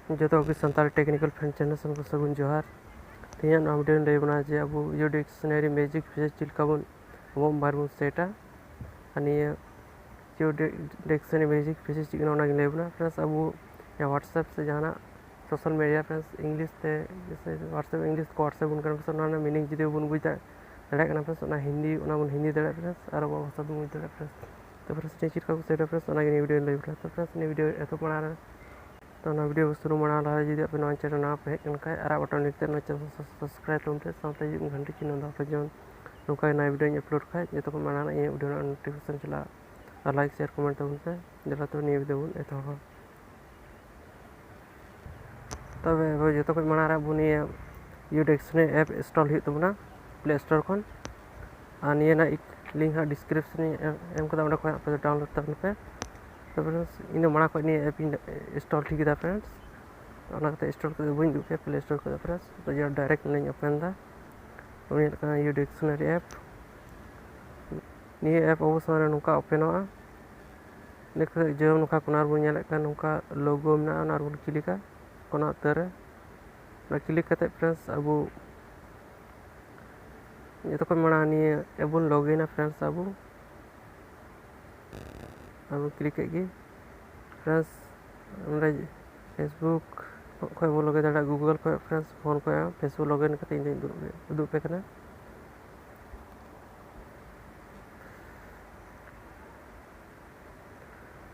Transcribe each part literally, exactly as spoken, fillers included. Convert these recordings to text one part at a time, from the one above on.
ᱡᱚᱛᱚ ᱜᱮ Santal technical friend channel ᱥᱮᱱ ᱠᱷᱚᱱ ᱥᱟᱹᱜᱩᱱ ᱡᱚᱦᱟᱨ᱾ ᱛᱮᱦᱮᱧᱟᱜ ᱱᱚᱣᱟ video ᱞᱟᱹᱭ ᱵᱚᱱᱟ ᱡᱮ ᱟᱵᱚ ᱭᱳ ᱰᱤᱠᱥᱱᱟᱨᱤ ᱢᱮᱡᱤᱠ ᱯᱷᱮᱥᱮᱡᱽ ᱪᱮᱫ ᱞᱮᱠᱟ ᱵᱚᱱ ᱟᱵᱚ ᱢᱳᱵᱟᱭᱤᱞ ᱵᱚᱱ ᱥᱮᱴᱟ᱾ ᱟᱨ ᱱᱤᱭᱟᱹ ᱭᱳ ᱰᱤᱠᱥᱱᱟᱨᱤ ᱢᱮᱡᱤᱠ ᱯᱷᱮᱥᱮᱡᱽ ᱪᱮᱫ ᱠᱟᱱᱟ ᱚᱱᱟᱜᱤᱧ ᱞᱟᱹᱭ ᱵᱚᱱᱟ᱾ Friends, ᱟᱵᱚ WhatsApp ᱥᱮ ᱡᱟᱦᱟᱱᱟᱜ social media friends, English ᱛᱮ ᱡᱮᱥᱮ WhatsApp English ᱛᱮᱠᱚ WhatsApp ᱵᱚᱱ ᱠᱟᱱᱟ, friends, ᱚᱱᱟ ᱨᱮᱱᱟᱜ meaning ᱡᱩᱫᱤ ᱵᱚᱱ ᱵᱩᱡᱽ ᱫᱟᱲᱮᱭᱟᱜ ᱠᱟᱱᱟ friends, ᱚᱱᱟ ᱦᱤᱱᱫᱤ ᱚᱱᱟ ᱵᱚᱱ ᱦᱤᱱᱫᱤ ᱫᱟᱲᱮᱭᱟᱜᱼᱟ friends, ᱟᱨ ᱟᱵᱚᱣᱟᱜ ᱵᱷᱟᱥᱟ ᱵᱚᱱ ᱵᱩᱡᱽ ᱫᱟᱲᱮᱭᱟᱜᱼᱟ friends᱾ ᱛᱚ friends, ᱱᱤᱭᱟᱹ ᱪᱮᱫ ᱞᱮᱠᱟ ᱠᱚ ᱥᱮᱴᱟ friends, ᱚᱱᱟᱜᱮ ᱱᱤᱭᱟᱹ video ᱞᱟᱹᱭ ᱵᱚᱱᱟ᱾ ᱛᱚ friends, ᱱᱤᱭᱟᱹ video ᱮᱛᱚᱦᱚᱵ ᱢᱟᱲᱟᱝ ᱨᱮ ᱛᱚ ᱚᱱᱟ video ᱥᱩᱨᱩ ᱢᱟᱲᱟᱝ ᱞᱟᱦᱟ ᱡᱩᱫᱤ ᱟᱯᱮ ᱱᱚᱣᱟ channel ᱱᱟᱣᱟ ᱯᱮ ᱦᱮᱡ ᱞᱮᱱ ᱠᱷᱟᱱ, ᱟᱨᱟᱜ button click ᱛᱮ ᱱᱚᱣᱟ channel subscribe ᱛᱟᱵᱚᱱ ᱯᱮ, ᱥᱟᱶᱛᱮ ᱦᱤᱡᱩᱜ ᱜᱷᱟᱱᱴᱤ ᱪᱤᱱᱦᱟᱹ ᱫᱚ ᱟᱯᱮ ᱡᱮᱢᱚᱱ ᱱᱚᱝᱠᱟ ᱱᱟᱣᱟ video ᱤᱧ upload ᱠᱷᱟᱱ ᱡᱚᱛᱚ ᱠᱷᱚᱱ ᱢᱟᱲᱟᱝ ᱤᱧᱟᱹᱜ video ᱨᱮᱱᱟᱜ notification ᱪᱟᱞᱟᱜᱼᱟ᱾ ᱟᱨ like share comment ᱛᱟᱵᱚᱱ ᱯᱮ᱾ ᱫᱮᱞᱟ ᱛᱚᱵᱮ ᱱᱤᱭᱟᱹ video ᱵᱚᱱ ᱮᱛᱚᱦᱚᱵᱟ᱾ ᱛᱚᱵᱮ ᱟᱵᱚ ᱡᱚᱛᱚ ᱠᱷᱚᱱ ᱢᱟᱲᱟᱝ ᱨᱮ ᱟᱵᱚ ᱱᱤᱭᱟᱹ ᱭᱳ ᱰᱤᱠᱥᱱᱟᱨᱤ app install ᱦᱩᱭᱩᱜ ᱛᱟᱵᱚᱱᱟ Play Store ᱠᱷᱚᱱ᱾ ᱟᱨ ᱱᱤᱭᱟᱹ ᱨᱮᱱᱟᱜ link ᱦᱟᱸᱜ description ᱤᱧ ᱮᱢ, ᱮᱢ ᱠᱟᱫᱟ, ᱚᱸᱰᱮ ᱠᱷᱚᱱ ᱟᱯᱮ ᱫᱚ download ᱛᱟᱵᱚᱱ ᱯᱮ᱾ ᱛᱚ friends, ᱤᱧ ᱫᱚ ᱢᱟᱲᱟᱝ ᱠᱷᱚᱱ ᱱᱤᱭᱟᱹ app ᱤᱧ install ᱴᱷᱤᱠ ᱠᱮᱫᱟ friends᱾ ᱚᱱᱟ ᱠᱟᱛᱮ install ᱠᱟᱛᱮ ᱵᱟᱹᱧ ᱩᱫᱩᱜ ᱯᱮᱭᱟ Play Store ᱠᱷᱚᱱ friends, ᱛᱚ ᱡᱟ direct ᱱᱚᱰᱮᱧ open ᱫᱟ᱾ ᱱᱤᱭᱟᱹ ᱞᱮᱠᱟ ᱭᱳ ᱰᱤᱠᱥᱱᱟᱨᱤ app, ᱱᱤᱭᱟᱹ app ᱟᱵᱚ ᱥᱟᱢᱟᱝ ᱨᱮ ᱱᱚᱝᱠᱟ openᱚᱜᱼᱟ᱾ ᱤᱱᱟᱹ ᱠᱟᱛᱮ ᱡᱮᱢᱚᱱ ᱱᱚᱝᱠᱟ ᱠᱚᱱᱟ ᱨᱮᱵᱚᱱ ᱧᱮᱞᱮᱫ ᱠᱟᱱ ᱱᱚᱝᱠᱟ logo ᱢᱮᱱᱟᱜᱼᱟ, ᱚᱱᱟ ᱨᱮᱵᱚᱱ clickᱟ ᱠᱚᱱᱟ ᱩᱛᱟᱹᱨ ᱨᱮ᱾ ᱚᱱᱟ click ᱠᱟᱛᱮ friends ᱟᱵᱚ ᱡᱚᱛᱚ ᱠᱷᱚᱱ ᱢᱟᱲᱟᱝ ᱱᱤᱭᱟᱹ app ᱵᱚᱱ login ᱟ friends ᱟᱵᱚ᱾ ᱟᱨ ᱵᱚᱱ click ᱠᱮᱫ ᱜᱮ friends, ᱱᱚᱰᱮ Facebook ᱠᱷᱚᱱ ᱵᱚᱱ login ᱫᱟᱲᱮᱭᱟᱜᱼᱟ, Google ᱠᱷᱚᱱ friends, phone ᱠᱷᱚᱱ Facebook login ᱠᱟᱛᱮ ᱤᱧ ᱫᱚᱧ ᱩᱫᱩᱜ, ᱩᱫᱩᱜ ᱯᱮ ᱠᱟᱱᱟ᱾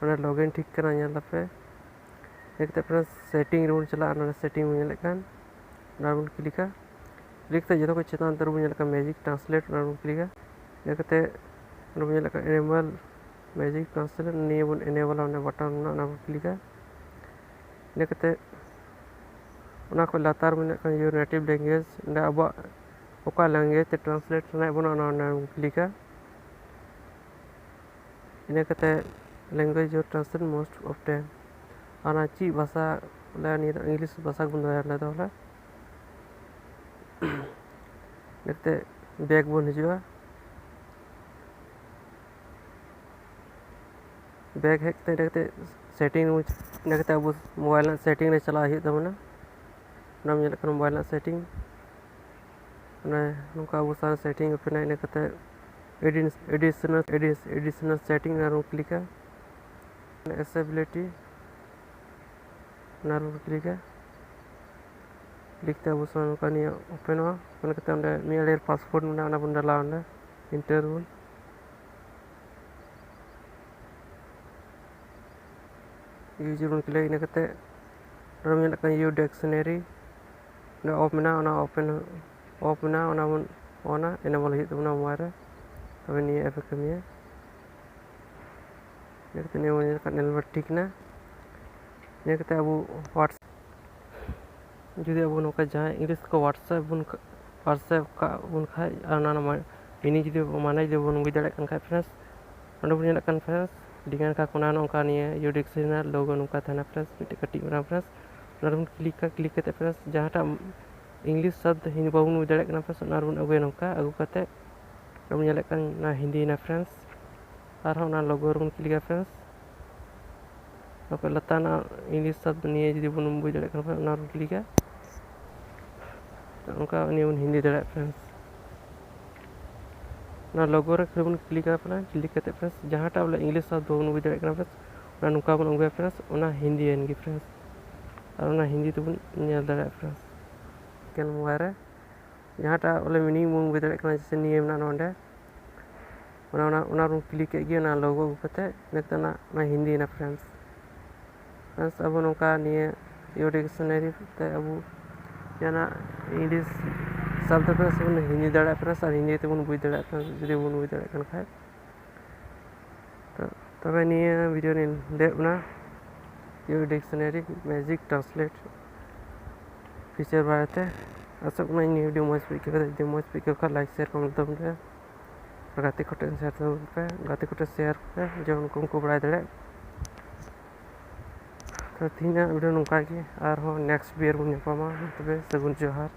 ᱚᱸᱰᱮ login ᱴᱷᱤᱠ ᱠᱟᱱᱟ, ᱧᱮᱞ ᱫᱟᱯᱮ᱾ ᱤᱱᱟᱹ ᱠᱟᱛᱮ friends setting ᱨᱮᱵᱚᱱ ᱪᱟᱞᱟᱜᱼᱟ, ᱱᱚᱰᱮ setting ᱵᱚᱱ ᱧᱮᱞᱮᱫ ᱠᱟᱱ, ᱚᱱᱟ ᱨᱮᱵᱚᱱ clickᱟ᱾ Click ᱠᱟᱛᱮ ᱡᱚᱛᱚ ᱠᱷᱚᱱ ᱪᱮᱛᱟᱱ ᱩᱛᱟᱹᱨ ᱨᱮᱵᱚᱱ ᱧᱮᱞᱮᱫ ᱠᱟᱱ magic translate, ᱚᱱᱟ ᱨᱮᱵᱚᱱ clickᱟ᱾ ᱤᱱᱟᱹ ᱠᱟᱛᱮ ᱚᱸᱰᱮ ᱵᱚᱱ ᱧᱮᱞᱮᱫ ᱠᱟᱱ enable magic translate, ᱱᱤᱭᱟᱹ ᱵᱚᱱ enable ᱟ, ᱚᱸᱰᱮ button ᱢᱮᱱᱟᱜᱼᱟ, ᱚᱱᱟ ᱵᱚᱱ clickᱟ᱾ ᱤᱱᱟᱹ ᱠᱟᱛᱮ ᱚᱱᱟ ᱠᱷᱚᱱ ᱞᱟᱛᱟᱨ ᱢᱮᱱᱟᱜ ᱠᱟᱱ your native language, ᱚᱸᱰᱮ ᱟᱵᱚᱣᱟᱜ ᱚᱠᱟ language ᱛᱮ translate ᱥᱟᱱᱟᱭᱮᱫ ᱵᱚᱱᱟ, ᱚᱱᱟ, ᱚᱱᱟ ᱵᱚᱱ clickᱟ᱾ ᱤᱱᱟᱹ ᱠᱟᱛᱮ language you translate most often, ᱚᱱᱟ ᱪᱮᱫ ᱵᱷᱟᱥᱟ, ᱵᱚᱞᱮ ᱱᱤᱭᱟᱹ ᱫᱚ English ᱵᱷᱟᱥᱟ ᱜᱮᱵᱚᱱ ᱫᱚᱦᱚᱭᱟ ᱟᱞᱮ ᱫᱚ ᱵᱚᱞᱮ᱾ ᱤᱱᱟᱹ ᱠᱟᱛᱮ back ᱵᱚᱱ ᱦᱤᱡᱩᱜᱼᱟ᱾ Back ᱦᱮᱡ ᱠᱟᱛᱮ ᱤᱱᱟᱹ ᱠᱟᱛᱮ Setting, ᱤᱱᱟᱹ ᱠᱟᱛᱮ ᱟᱵᱚ mobile ᱨᱮᱱᱟᱜ setting ᱨᱮ ᱪᱟᱞᱟᱜ ᱦᱩᱭᱩᱜ ᱛᱟᱵᱚᱱᱟ᱾ ᱚᱱᱟᱢ ᱧᱮᱞᱮᱫ ᱠᱟᱱᱟ mobile ᱨᱮᱱᱟᱜ setting᱾ ᱚᱱᱮ ᱱᱚᱝᱠᱟ ᱟᱵᱚ ᱥᱟᱱᱟᱢ setting open ᱟ᱾ ᱤᱱᱟᱹ ᱠᱟᱛᱮ additional, additional setting ᱚᱱᱟ ᱨᱮᱵᱚᱱ click ᱟ᱾ Accessibility ᱚᱱᱟ ᱨᱮᱵᱚᱱ click ᱟ᱾ Click ᱛᱮ ᱟᱵᱚ ᱥᱟᱱᱟᱢ ᱱᱚᱝᱠᱟ ᱱᱤᱭᱟᱹ open ᱚᱜᱼᱟ᱾ Open ᱠᱟᱛᱮ ᱚᱸᱰᱮ ᱢᱤᱫ ᱟᱲᱮ ᱨᱮ password ᱢᱮᱱᱟᱜᱼᱟ, ᱚᱱᱟ ᱵᱚᱱ ᱰᱟᱞᱟᱣᱟ᱾ ᱚᱸᱰᱮ enter ᱵᱚᱱ use ᱵᱚᱱ click ᱟ᱾ ᱤᱱᱟᱹ ᱠᱟᱛᱮ ᱚᱸᱰᱮ ᱧᱮᱞᱚᱜ ᱠᱟᱱᱟ your dictionary ᱚᱸᱰᱮ off ᱢᱮᱱᱟᱜᱼᱟ, ᱚᱱᱟ open, off ᱢᱮᱱᱟᱜᱼᱟ, ᱚᱱᱟ ᱵᱚᱱ on ᱟ, enable ᱦᱩᱭᱩᱜ ᱛᱟᱵᱚᱱᱟ mobile ᱨᱮ᱾ ᱛᱚᱵᱮ ᱱᱤᱭᱟᱹ app ᱮ ᱠᱟᱹᱢᱤᱭᱟ᱾ ᱤᱱᱟᱹ ᱠᱟᱛᱮ ᱱᱤᱭᱟᱹ ᱵᱚᱱ ᱧᱮᱞ ᱠᱟᱜ enable ᱴᱷᱤᱠ ᱮᱱᱟ᱾ ᱤᱱᱟᱹ ᱠᱟᱛᱮ ᱟᱵᱚ WhatsApp, ᱡᱩᱫᱤ ᱟᱵᱚ ᱱᱚᱝᱠᱟ ᱡᱟᱦᱟᱸᱭ English ᱠᱚ WhatsApp ᱵᱚᱱ, WhatsApp ᱠᱟᱜ ᱵᱚᱱ ᱠᱷᱟᱡ, ᱟᱨ ᱚᱱᱟ ᱨᱮᱱᱟᱜ meaning ᱡᱩᱫᱤ ᱢᱟᱱᱮ ᱡᱩᱫᱤ ᱵᱚᱱ ᱵᱩᱡᱽ ᱫᱟᱲᱮᱭᱟᱜ ᱠᱟᱱ ᱠᱷᱟᱡ friends, ᱚᱸᱰᱮ ᱵᱚᱱ ᱧᱮᱞᱮᱫ ᱠᱟᱱ friends, ᱟᱹᱰᱤ ᱜᱟᱱ ᱠᱟ ᱠᱚᱱᱟ ᱱᱚᱝᱠᱟ ᱱᱤᱭᱟᱹ your dictionary ᱨᱮᱱᱟᱜ logo ᱱᱚᱝᱠᱟ ᱛᱟᱦᱮᱱᱟ friends, ᱢᱤᱫᱴᱮᱡ ᱠᱟᱹᱴᱤᱡ ᱢᱮᱱᱟᱜᱼᱟ friends᱾ ᱚᱱᱟ ᱨᱮᱵᱚᱱ click ᱟ᱾ Click ᱠᱟᱛᱮ friends, ᱡᱟᱦᱟᱸᱴᱟᱜ English ᱥᱟᱵᱫ ᱦᱤᱱᱫᱤ ᱵᱟᱵᱚᱱ ᱵᱩᱡᱽ ᱫᱟᱲᱮᱭᱟᱜ ᱠᱟᱱᱟ friends, ᱚᱱᱟ ᱨᱮᱵᱚᱱ ᱟᱹᱜᱩᱭᱟ ᱱᱚᱝᱠᱟ᱾ ᱟᱹᱜᱩ ᱠᱟᱛᱮ ᱵᱚᱱ ᱧᱮᱞᱮᱫ ᱠᱟᱱ ᱚᱱᱟ ᱦᱤᱱᱫᱤᱭᱮᱱᱟ friends᱾ ᱟᱨᱦᱚᱸ ᱚᱱᱟ logo ᱨᱮᱵᱚᱱ click ᱟ friends᱾ ᱚᱱᱟ ᱠᱷᱚᱡ ᱞᱟᱛᱟᱨ ᱨᱮᱱᱟᱜ English ᱥᱟᱵᱫ ᱱᱤᱭᱟᱹ ᱡᱩᱫᱤ ᱵᱚᱱ ᱵᱩᱡᱽ ᱫᱟᱲᱮᱭᱟᱜ ᱠᱟᱱ ᱠᱷᱟᱡ, ᱚᱱᱟ ᱨᱮᱵᱚᱱ click ᱟ᱾ ᱚᱱᱠᱟ ᱱᱤᱭᱟᱹ ᱵᱚᱱ ᱦᱤᱱᱫᱤ ᱫᱟᱲᱮᱭᱟᱜᱼᱟ friends᱾ ᱚᱱᱟ logo ᱨᱮ ᱠᱷᱟᱹᱞᱤ ᱵᱚᱱ click ᱟ friends᱾ Click ᱠᱟᱛᱮ friends, ᱡᱟᱦᱟᱸᱴᱟᱜ ᱵᱚᱞᱮ English ᱥᱟᱵᱫ ᱵᱟᱵᱚᱱ ᱵᱩᱡᱽ ᱫᱟᱲᱮᱭᱟᱜ ᱠᱟᱱᱟ friends, ᱚᱱᱟ ᱱᱚᱝᱠᱟ ᱵᱚᱱ ᱟᱹᱜᱩᱭᱟ friends, ᱚᱱᱟ ᱦᱤᱱᱫᱤᱭᱮᱱ ᱜᱮ friends᱾ ᱟᱨ ᱚᱱᱟ ᱦᱤᱱᱫᱤ ᱛᱮᱵᱚᱱ ᱧᱮᱞ ᱫᱟᱲᱮᱭᱟᱜᱼᱟ friends᱾ ᱮᱠᱮᱱ mobile ᱨᱮ ᱡᱟᱦᱟᱸᱴᱟᱜ ᱵᱚᱞᱮ meaning ᱵᱚᱱ ᱵᱩᱡᱽ ᱫᱟᱲᱮᱭᱟᱜ ᱠᱟᱱᱟ, ᱡᱮᱭᱥᱮ ᱱᱤᱭᱟᱹ ᱢᱮᱱᱟᱜᱼᱟ ᱱᱚᱰᱮ, ᱚᱱᱟ, ᱚᱱᱟ, ᱚᱱᱟ ᱨᱮᱵᱚᱱ click ᱠᱮᱫ ᱜᱮ, ᱚᱱᱟ logo ᱟᱹᱜᱩ ᱠᱟᱛᱮ ᱤᱱᱟᱹ ᱠᱟᱛᱮ ᱚᱱᱟ, ᱚᱱᱟ ᱦᱤᱱᱫᱤᱭᱮᱱᱟ friends᱾ Friends, ᱟᱵᱚ ᱱᱚᱝᱠᱟ ᱱᱤᱭᱟᱹ your dictionary ᱛᱮ ᱟᱵᱚ ᱡᱟᱦᱟᱱᱟᱜ English ᱥᱟᱵᱫ ᱛᱮ friends ᱵᱚᱱ ᱦᱤᱱᱫᱤ ᱫᱟᱲᱮᱭᱟᱜᱼᱟ friends, ᱟᱨ ᱦᱤᱱᱫᱤ ᱛᱮᱵᱚᱱ ᱵᱩᱡᱽ ᱫᱟᱲᱮᱭᱟᱜᱼᱟ friends, ᱡᱩᱫᱤ ᱵᱚᱱ ᱵᱩᱡᱽ ᱫᱟᱲᱮᱭᱟᱜ ᱠᱟᱱ ᱠᱷᱟᱡ᱾ ᱛᱚ, ᱛᱚᱵᱮ ᱱᱤᱭᱟᱹ video ᱨᱤᱧ ᱞᱟᱹᱭᱟᱫ ᱵᱚᱱᱟ your dictionary magic translate feature ᱵᱟᱨᱮᱛᱮ᱾ ᱟᱥᱚᱜ ᱠᱟᱹᱱᱟᱹᱧ ᱱᱤᱭᱟᱹ video ᱢᱚᱡᱽ ᱯᱮ ᱟᱹᱭᱠᱟᱹᱣ ᱠᱮᱫᱟ᱾ ᱡᱩᱫᱤ ᱢᱚᱡᱽ ᱯᱮ ᱟᱹᱭᱠᱟᱹᱣ ᱠᱷᱟᱡ like share comment ᱛᱟᱵᱚᱱ ᱯᱮ᱾ ᱟᱨ ᱜᱟᱛᱮ ᱠᱚᱴᱷᱮᱱ share ᱛᱟᱵᱚᱱ ᱯᱮ, ᱜᱟᱛᱮ ᱠᱚᱴᱷᱮᱱ share ᱯᱮ, ᱡᱮᱢᱚᱱ ᱩᱱᱠᱩ ᱦᱚᱸᱠᱚ ᱵᱟᱲᱟᱭ ᱫᱟᱲᱮᱭᱟᱜ᱾ ᱛᱚ, ᱛᱮᱦᱮᱧᱟᱜ video ᱱᱚᱝᱠᱟ ᱜᱮ, ᱟᱨᱦᱚᱸ next video ᱨᱮᱵᱚᱱ ᱧᱟᱯᱟᱢᱟ᱾ ᱢᱟ ᱛᱚᱵᱮ, ᱥᱟᱹᱜᱩᱱ ᱡᱚᱦᱟᱨ᱾